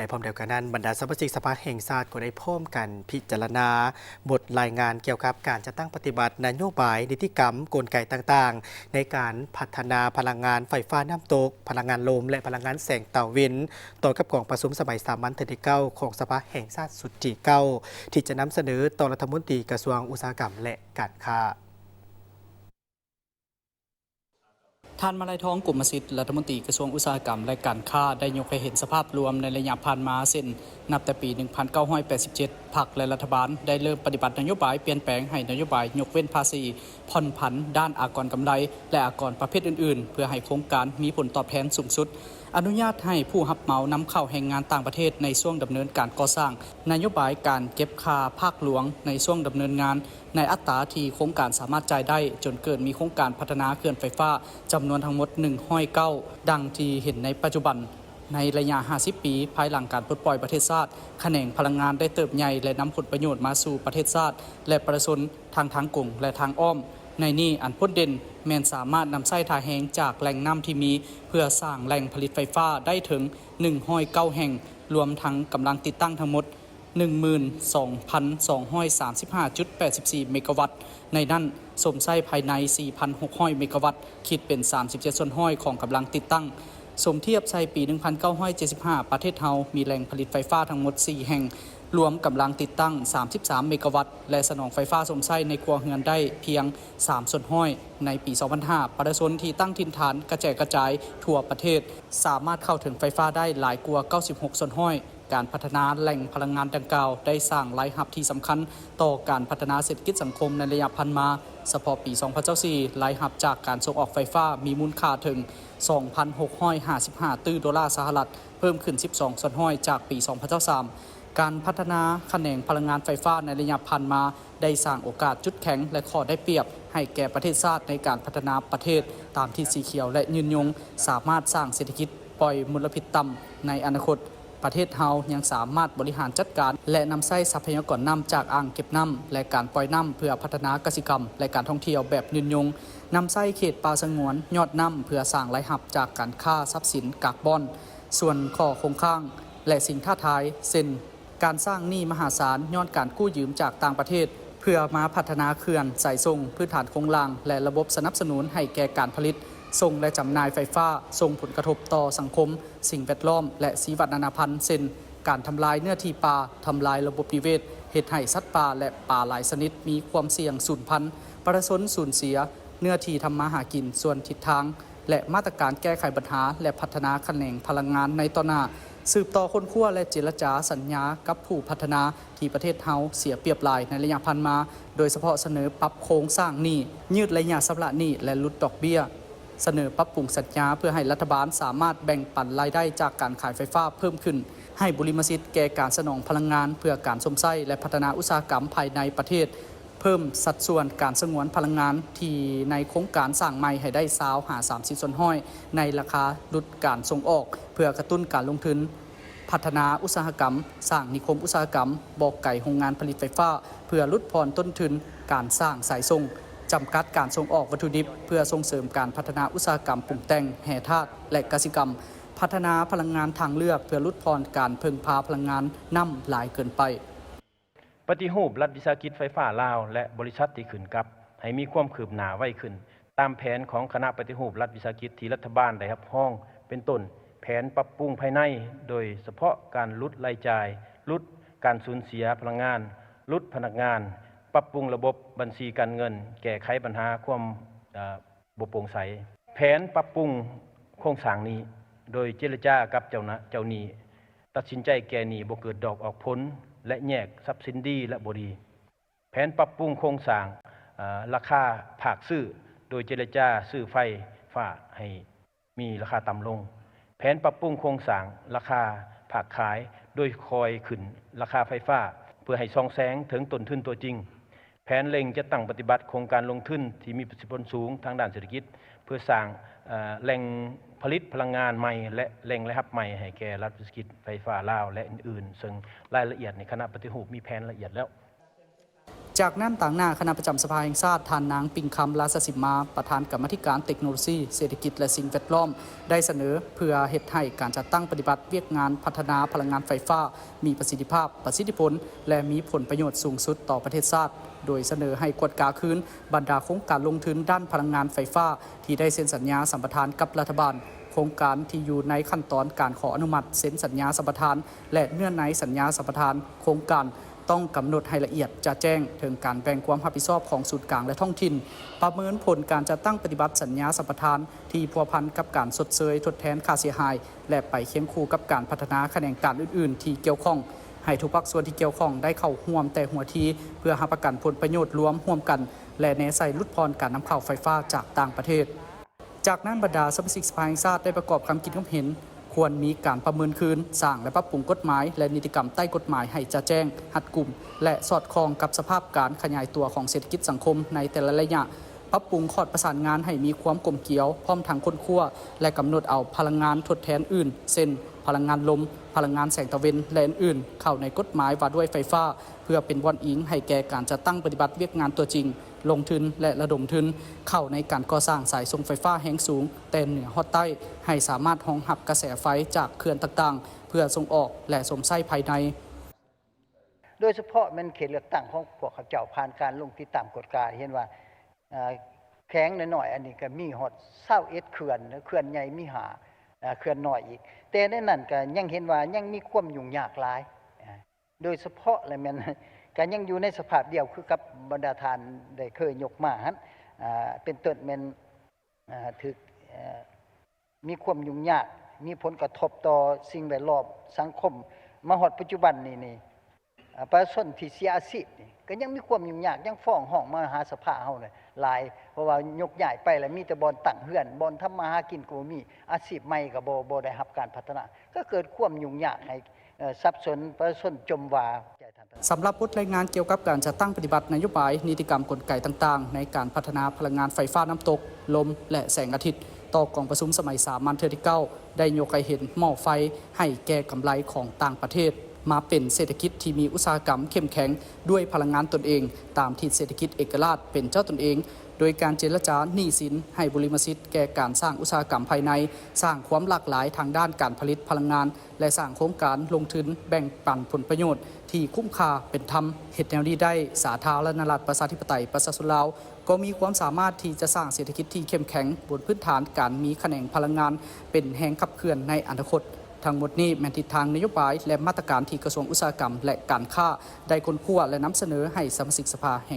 ແລະ ພ້ອມດຽວກັນນັ້ນ, ບັນດາສະມາຊິກສະພາແຫ່ງຊາດກໍໄດ້ພ້ອມກັນພິຈາລະນາບົດລາຍງານກ່ຽວກັບການຈັດຕັ້ງປະຕິບັດນະໂຍບາຍ, ນິຕິກຳ, ກົນໄກຕ່າງໆ ໃນການພັດທະນາພະລັງງານໄຟຟ້ານ້ຳຕົກ, ພະລັງງານລົມ ແລະ ພະລັງງານແສງຕາເວັນ, ຕໍ່ກັບກອງປະຊຸມສະໄໝສາມັນເທື່ອທີເກົ້າຂອງສະພາແຫ່ງຊາດຊຸດທີເກົ້າ ທີ່ຈະນຳສະເໜີຕໍ່ລັດຖະມົນຕີກະຊວງອຸດສາຫະກຳ ແລະ ການຄ້າ. ທ່ານ ມາໄລທອງ ກົມມະສິດ ລັດຖະມົນຕີກະຊວງອຸດສາຫະກຳ ແລະ ການຄ້າ ໄດ້ຍົກໃຫ້ເຫັນສະພາບລວມໃນໄລຍະຜ່ານມາ ເຊັ່ນ ນັບແຕ່ປີໜຶ່ງພັນເກົ້າຮ້ອຍແປດສິບເຈັດ ພັກ ແລະ ລັດຖະບານໄດ້ເລີ່ມປະຕິບັດນະໂຍບາຍປ່ຽນແປງໃຫ້ນະໂຍບາຍຍົກເວັ້ນພາສີ, ຜ່ອນຜັນດ້ານອາກອນກຳໄລ ແລະ ອາກອນປະເພດອື່ນໆ ເພື່ອໃຫ້ໂຄງການມີຜົນຕອບແທນສູງສຸດ, ອະນຸຍາດໃຫ້ຜູ້ຮັບເໝົານຳເຂົ້າແຮງງານຕ່າງປະເທດໃນຊ່ວງດຳເນີນການກໍ່ສ້າງ, ນະໂຍບາຍການເກັບຄ່າພາກຫຼວງໃນຊ່ວງດຳເນີນງານ ໃນອັດຕາທີ່ໂຄງການສາມາດຈ່າຍໄດ້, ຈົນເກີດມີໂຄງການພັດທະນາເຂື່ອນໄຟຟ້າຈຳນວນທັງໝົດໜຶ່ງຮ້ອຍເກົ້າ ດັ່ງທີ່ເຫັນໃນປັດຈຸບັນ. ໃນໄລຍະຫ້າສິບປີ ພາຍຫຼັງການປົດປ່ອຍປະເທດຊາດ, ຂະແໜງພະລັງງານໄດ້ເຕີບໃຫຍ່ ແລະ ນຳຜົນປະໂຫຍດມາສູ່ປະເທດຊາດ ແລະ ປະຊາຊົນ ທັງທາງກົງ ແລະ ທາງອ້ອມ. ໃນນີ້ ອັນໂດດເດັ່ນແມ່ນສາມາດນຳໃຊ້ທ່າແຮງຈາກແຫຼ່ງນ້ຳທີ່ມີ ເພື່ອສ້າງແຫຼ່ງຜະລິດໄຟຟ້າໄດ້ເຖິງໜຶ່ງຮ້ອຍເກົ້າແຫ່ງ, ລວມທັງກຳລັງຕິດຕັ້ງທັງໝົດ ໜຶ່ງໝື່ນສອງພັນສອງຮ້ອຍສາມສິບຫ້າຈຸດແປດສິບສີ່ເມກາວັດ, ໃນນັ້ນ ຊົມໃຊ້ພາຍໃນສີ່ພັນຫົກຮ້ອຍເມກາວັດ, ຄິດເປັນສາມສິບເຈັດສ່ວນຮ້ອຍຂອງກຳລັງຕິດຕັ້ງ. ສົມທຽບໃສ່ປີໜຶ່ງພັນເກົ້າຮ້ອຍເຈັດສິບຫ້າ ປະເທດເຮົາມີແຫຼ່ງຜະລິດໄຟຟ້າທັງໝົດສີ່ແຫ່ງ, ລວມກຳລັງຕິດຕັ້ງສາມສິບສາມເມກາວັດ ແລະ ສະໜອງໄຟຟ້າຊົມໃຊ້ໃນຄົວເຮືອນໄດ້ພຽງສາມສ່ວນຮ້ອຍ. ໃນປີສອງພັນຫ້າ ປະຊາຊົນທີ່ຕັ້ງຖິ່ນຖານກະແຈກກະຈາຍທົ່ວປະເທດ ສາມາດເຂົ້າເຖິງໄຟຟ້າໄດ້ຫຼາຍກວ່າເກົ້າສິບຫົກສ່ວນຮ້ອຍ. ການພັດທະນາແຫຼ່ງພະລັງງານດັ່ງກ່າວໄດ້ສ້າງລາຍຮັບທີ່ສຳຄັນຕໍ່ການພັດທະນາເສດຖະກິດສັງຄົມໃນໄລຍະຜ່ານມາ. ສະເພາະປີສອງພັນຊາວສີ່ ລາຍຮັບຈາກການສົ່ງອອກໄຟຟ້າມີມູນຄ່າເຖິງສອງພັນຫົກຮ້ອຍຫ້າສິບຫ້າຕື້ໂດລາສະຫະລັດ, ເພີ່ມຂຶ້ນສິບສອງສ່ວນຮ້ອຍຈາກປີສອງພັນຊາວສາມ. ການພັດທະນາຂະແໜງພະລັງງານໄຟຟ້າໃນໄລຍະຜ່ານມາ ໄດ້ສ້າງໂອກາດ, ຈຸດແຂງ ແລະ ຂໍ້ໄດ້ປຽບໃຫ້ແກ່ປະເທດຊາດໃນການພັດທະນາປະເທດຕາມທິດສີຂຽວ ແລະ ຍືນຍົງ, ສາມາດສ້າງເສດຖະກິດປ່ອຍມົນລະພິດຕ່ຳໃນອະນາຄົດ. ປະເທດເຮົາຍັງສາມາດບໍລິຫານຈັດການ ແລະ ນຳໃຊ້ຊັບພະຍາກອນນ້ຳຈາກອ່າງເກັບນ້ຳ ແລະ ການປ່ອຍນ້ຳເພື່ອພັດທະນາກະສິກຳ ແລະ ການທ່ອງທ່ຽວແບບຍືນຍົງ, ນຳໃຊ້ເຂດປ່າສະຫງວນຍອດນ້ຳເພື່ອສ້າງລາຍຮັບຈາກການຄ້າຊັບສິນກາກບອນ, ສ່ວນຂໍ້ຄົງຄ້າງ ແລະ ສິ່ງທ້າທາຍ ເຊັ່ນ ການສ້າງໜີ້ມະຫາສານຍ້ອນການກູ້ຢືມຈາກຕ່າງປະເທດ ເພື່ອມາພັດທະນາເຂື່ອນ, ສາຍສົ່ງ, ພື້ນຖານໂຄງລ່າງ ແລະ ລະບົບສະໜັບສະໜູນໃຫ້ແກ່ການຜະລິດ, ສົ່ງ ແລະ ຈຳໜ່າຍໄຟຟ້າ, ສົ່ງຜົນກະທົບຕໍ່ສັງຄົມ, ສິ່ງແວດລ້ອມ ແລະ ຊີວະນານາພັນ ເຊັ່ນ ການທຳລາຍເນື້ອທີ່ປ່າ, ທຳລາຍລະບົບນິເວດ, ເຮັດໃຫ້ສັດປ່າ ແລະ ປາຫຼາຍຊະນິດມີຄວາມສ່ຽງສູນພັນ, ປະຊາຊົນສູນເສຍເນື້ອທີ່ທຳມາຫາກິນ. ສ່ວນທິດທາງ ແລະ ມາດຕະການແກ້ໄຂບັນຫາ ແລະ ພັດທະນາຂະແໜງພະລັງງານໃນຕໍ່ໜ້າ, ສືບຕໍ່ຄົ້ນຄວ້າ ແລະ ເຈລະຈາສັນຍາກັບຜູ້ພັດທະນາທີ່ປະເທດເຮົາເສຍປຽບຫຼາຍໃນໄລຍະຜ່ານມາ, ໂດຍສະເພາະສະເໜີປັບໂຄງສ້າງໜີ້, ຍືດໄລຍະຊຳລະໜີ້ ແລະ ຫຼຸດດອກເບ້ຍ, ສະເໜີປັບປຸງສັນຍາເພື່ອໃຫ້ລັດຖະບານສາມາດແບ່ງປັນລາຍໄດ້ຈາກການຂາຍໄຟຟ້າເພີ່ມຂຶ້ນ, ໃຫ້ບຸລິມະສິດແກ່ການສະໜອງພະລັງງານເພື່ອການຊົມໃຊ້ ແລະ ພັດທະນາອຸດສາຫະກຳພາຍໃນປະເທດ, ເພີ່ມສັດສ່ວນການສະຫງວນພະລັງງານທີ່ໃນໂຄງການສ້າງໃໝ່ໃຫ້ໄດ້ຊາວຫາສາມສິບສ່ວນຮ້ອຍໃນລາຄາຫຼຸດການສົ່ງອອກ ເພື່ອກະຕຸ້ນການລົງທຶນພັດທະນາອຸດສາຫະກຳ, ສ້າງນິຄົມອຸດສາຫະກຳບໍ່ໄກໂຮງງານຜະລິດໄຟຟ້າ ເພື່ອຫຼຸດຜ່ອນຕົ້ນທຶນການສ້າງສາຍສົ່ງ, ຈຳກັດການສົ່ງອອກວັດຖຸດິບ ເພື່ອສົ່ງເສີມການພັດທະນາອຸດສາຫະກຳປຸງແຕ່ງ, ແຮ່ທາດ ແລະ ກະສິກຳ, ພັດທະນາພະລັງງານທາງເລືອກ ເພື່ອຫຼຸດຜ່ອນການເພິ່ງພາພະລັງງານນ້ຳຫຼາຍເກີນໄປ. ປະຕິຮູບລັດວິສາຫະກິດໄຟຟ້າລາວ ແລະ ບໍລິສັດທີ່ຂຶ້ນກັບ ໃຫ້ມີຄວາມຄືບໜ້າໄວຂຶ້ນ ຕາມແຜນຂອງຄະນະປະຕິຮູບລັດວິສາຫະກິດທີ່ລັດຖະບານໄດ້ຮັບຮອງ, ເປັນຕົ້ນ ແຜນປັບປຸງພາຍໃນ, ໂດຍສະເພາະການຫຼຸດລາຍຈ່າຍ, ຫຼຸດການສູນເສຍພະລັງງານ, ຫຼຸດພະນັກງານ, ປັບປຸງລະບົບບັນຊີການເງິນ, ແກ້ໄຂບັນຫາຄວາມ, ເອີ, ບໍ່ໂປ່ງໃສ. ແຜນປັບປຸງໂຄງສ້າງໜີ້ ໂດຍເຈລະຈາກັບເຈົ້າໜ- ເຈົ້າໜີ້, ຕັດສິນໃຈແກ້ໜີ້ບໍ່ເກີດດອກອອກຜົນ ແລະ ແຍກຊັບສິນດີ ແລະ ບໍ່ດີ. ແຜນປັບປຸງໂຄງສ້າງ, ເອີ, ລາຄາພາກຊື້ ໂດຍເຈລະຈາຊື້ໄຟຟ້າໃຫ້ມີລາຄາຕ່ຳລົງ. ແຜນປັບປຸງໂຄງສ້າງລາຄາພາກຂາຍ ໂດຍຄ່ອຍຂຶ້ນລາຄາໄຟຟ້າ ເພື່ອໃຫ້ສ່ອງແສງເຖິງຕົ້ນທຶນຕົວຈິງ. ແຜນເລັ່ງຈັດຕັ້ງປະຕິບັດໂຄງການລົງທຶນທີ່ມີປະສິດທິຜົນສູງທາງດ້ານເສດຖະກິດ ເພື່ອສ້າງ, ເອີ, ແຫຼ່ງຜະລິດພະລັງງານໃໝ່ ແລະ ແຫຼ່ງລາຍຮັບໃໝ່ໃຫ້ແກ່ລັດວິສາຫະກິດໄຟຟ້າລາວ ແລະ ອື່ນໆ, ເຊິ່ງລາຍລະອຽດໃນຄະນະປະຕິຮູບມີແຜນລະອຽດແລ້ວ. ຈາກນັ້ນ, ຕາງໜ້າຄະນະປະຈຳສະພາແຫ່ງຊາດ, ທ່ານນາງ ປິງຄຳ ລາຊະສິມມາ, ປະທານກຳມາທິການເຕັກໂນໂລຊີ, ເສດຖະກິດ ແລະ ສິ່ງແວດລ້ອມ ໄດ້ສະເໜີເພື່ອເຮັດໃຫ້ການຈັດຕັ້ງປະຕິບັດວຽກງານພັດທະນາພະລັງງານໄຟຟ້າມີປະສິດທິພາບ, ປະສິດທິຜົນ ແລະ ມີຜົນປະໂຫຍດສູງສຸດຕໍ່ປະເທດຊາດ, ໂດຍສະເໜີໃຫ້ກວດກາຄືນບັນດາໂຄງການລົງທຶນດ້ານພະລັງງານໄຟຟ້າທີ່ໄດ້ເຊັນສັນຍາສຳປະທານກັບລັດຖະບານ, ໂຄງການທີ່ຢູ່ໃນຂັ້ນຕອນການຂໍອະນຸມັດເຊັນສັນຍາສຳປະທານ ແລະ ເນື້ອໃນສັນຍາສຳປະທານໂຄງການ ຕ້ອງກຳນົດໃຫ້ລະອຽດຈະແຈ້ງເຖິງການແບ່ງຄວາມຮັບຜິດຊອບຂອງສູນກາງ ແລະ ທ້ອງຖິ່ນ, ປະເມີນຜົນການຈັດຕັ້ງປະຕິບັດສັນຍາສຳປະທານທີ່ພົວພັນກັບການຊົດເຊີຍທົດແທນຄ່າເສຍຫາຍ ແລະ ໄປຄຽງຄູ່ກັບການພັດທະນາຂະແໜງການອື່ນໆທີ່ກ່ຽວຂ້ອງ, ໃຫ້ທຸກພາກສ່ວນທີ່ກ່ຽວຂ້ອງໄດ້ເຂົ້າຮ່ວມແຕ່ຫົວທີ ເພື່ອຮັບປະກັນຜົນປະໂຫຍດລວມຮ່ວມກັນ ແລະ ແນໃສ່ຫຼຸດຜ່ອນການນຳເຂົ້າໄຟຟ້າຈາກຕ່າງປະເທດ. ຈາກນັ້ນ, ບັນດາສະມາຊິກສະພາແຫ່ງຊາດໄດ້ປະກອບຄຳຄິດຄຳເຫັນ ຄວນມີການປະເມີນຄືນ, ສ້າງ ແລະ ປັບປຸງກົດໝາຍ ແລະ ນິຕິກຳໃຕ້ກົດໝາຍໃຫ້ຈະແຈ້ງ, ຮັດກຸມ ແລະ ສອດຄ່ອງກັບສະພາບການຂະຫຍາຍຕົວຂອງເສດຖະກິດສັງຄົມໃນແຕ່ລະໄລຍະ, ປັບປຸງຂອດປະສານງານໃຫ້ມີຄວາມກົມກຽວ, ພ້ອມທັງຄົ້ນຄວ້າ ແລະ ກຳນົດເອົາພະລັງງານທົດແທນອື່ນ ເຊັ່ນ ພະລັງງານລົມ, ພະລັງງານແສງຕາເວັນ ແລະ ອື່ນໆ ເຂົ້າໃນກົດໝາຍວ່າດ້ວຍໄຟຟ້າ ເພື່ອເປັນບ່ອນອີງໃຫ້ແກ່ການຈັດຕັ້ງປະຕິບັດວຽກງານຕົວຈິງ, ລົງທຶນ ແລະ ລະດົມທຶນເຂົ້າໃນການກໍ່ສ້າງສາຍສົ່ງໄຟຟ້າແຮງສູງແຕ່ເໜືອຮອດໃຕ້ ໃຫ້ສາມາດຮອງຮັບກະແສໄຟຈາກເຂື່ອນຕ່າງໆ ເພື່ອສົ່ງອອກ ແລະ ຊົມໃຊ້ພາຍໃນ. ໂດຍສະເພາະແມ່ນເຂດເລືອກຕັ້ງຂອງພວກເຂົາເຈົ້າ ຜ່ານການລົງຕິດຕາມກວດກາ ເຫັນວ່າ ເອີ ແຂວງນ້ອຍໆ ອັນນີ້ກໍມີຮອດຊາວເອັດເຂື່ອນ, ເຂື່ອນໃຫຍ່ມີຫ້າ ເອີ ເຂື່ອນນ້ອຍອີກ, ແຕ່ໃນນັ້ນກໍຍັງເຫັນວ່າຍັງມີຄວາມຫຍຸ້ງຍາກຫຼາຍ. ໂດຍສະເພາະແລ້ວແມ່ນ ກໍຍັງຢູ່ໃນສະພາບດຽວຄືກັບບັນດາທ່ານໄດ້ເຄີຍຍົກມາຫັ້ນ ເປັນຕົ້ນແມ່ນ ຖືກ ມີຄວາມຫຍຸ້ງຍາກ, ມີຜົນກະທົບຕໍ່ສິ່ງແວດລ້ອມ, ສັງຄົມ. ມາຮອດປັດຈຸບັນນີ້ນີ້ ປະຊາຊົນທີ່ເສຍອາຊີບນີ້ ກໍຍັງມີຄວາມຫຍຸ້ງຍາກ, ຍັງຟ້ອງຮ້ອງມາຫາສະພາເຮົາຫຼາຍ, ເພາະວ່າຍົກຍ້າຍໄປແລ້ວມີແຕ່ບ່ອນຕັ້ງເຮືອນ, ບ່ອນທຳມາຫາກິນກໍບໍ່ມີ, ອາຊີບໃໝ່ກໍບໍ່ ບໍ່ໄດ້ຮັບການພັດທະນາ, ກໍເກີດຄວາມຫຍຸ້ງຍາກໃຫ້ ເອີ ສັບສົນ, ປະຊາຊົນຈົ່ມວ່າ. ສຳລັບບົດລາຍງານກ່ຽວກັບການຈັດຕັ້ງປະຕິບັດນະໂຍບາຍ, ນິຕິກຳ, ກົນໄກຕ່າງໆ ໃນການພັດທະນາພະລັງງານໄຟຟ້ານ້ຳຕົກ, ລົມ ແລະ ແສງອາທິດ ຕໍ່ກອງປະຊຸມສະໄໝສາມັນເທື່ອທີເກົ້າ ໄດ້ຍົກໃຫ້ເຫັນໝໍ້ໄຟໃຫ້ແກ່ກຳໄລຂອງຕ່າງປະເທດ ມາເປັນເສດຖະກິດທີ່ມີອຸດສາຫະກຳເຂັ້ມແຂງດ້ວຍພະລັງງານຕົນເອງ ຕາມທິດເສດຖະກິດເອກະລາດເປັນເຈົ້າຕົນເອງ, ໂດຍການເຈລະຈາໜີ້ສິນໃຫ້ບຸລິມະສິດແກ່ການສ້າງອຸດສາຫະກຳພາຍໃນ, ສ້າງຄວາມຫຼາກຫຼາຍທາງດ້ານການຜະລິດພະລັງງານ ແລະ ສ້າງໂຄງການລົງທຶນແບ່ງປັນຜົນປະໂຫຍດທີ່ຄຸ້ມຄ່າເປັນທຳ. ເຮັດແນວນີ້ໄດ້, ສາທາລະນະລັດ ປະຊາທິປະໄຕ ປະຊາຊົນລາວ ກໍມີຄວາມສາມາດທີ່ຈະສ້າງເສດຖະກິດທີ່ເຂັ້ມແຂງບົນພື້ນຖານການມີຂະແໜງພະລັງງານເປັນແຮງຂັບເຄື່ອນໃນອະນາຄົດ. ທັງໝົດນີ້ແມ່ນທິດທາງນະໂຍບາຍ ແລະ ມາດຕະການທີ່ກະຊວງອຸດສາຫະກຳ ແລະ ການຄ້າໄດ້ຄົ້ນຄວ້າ ແລະ ນຳສະເໜີໃຫ້ສະມາຊິກສະພາແຫ່ງ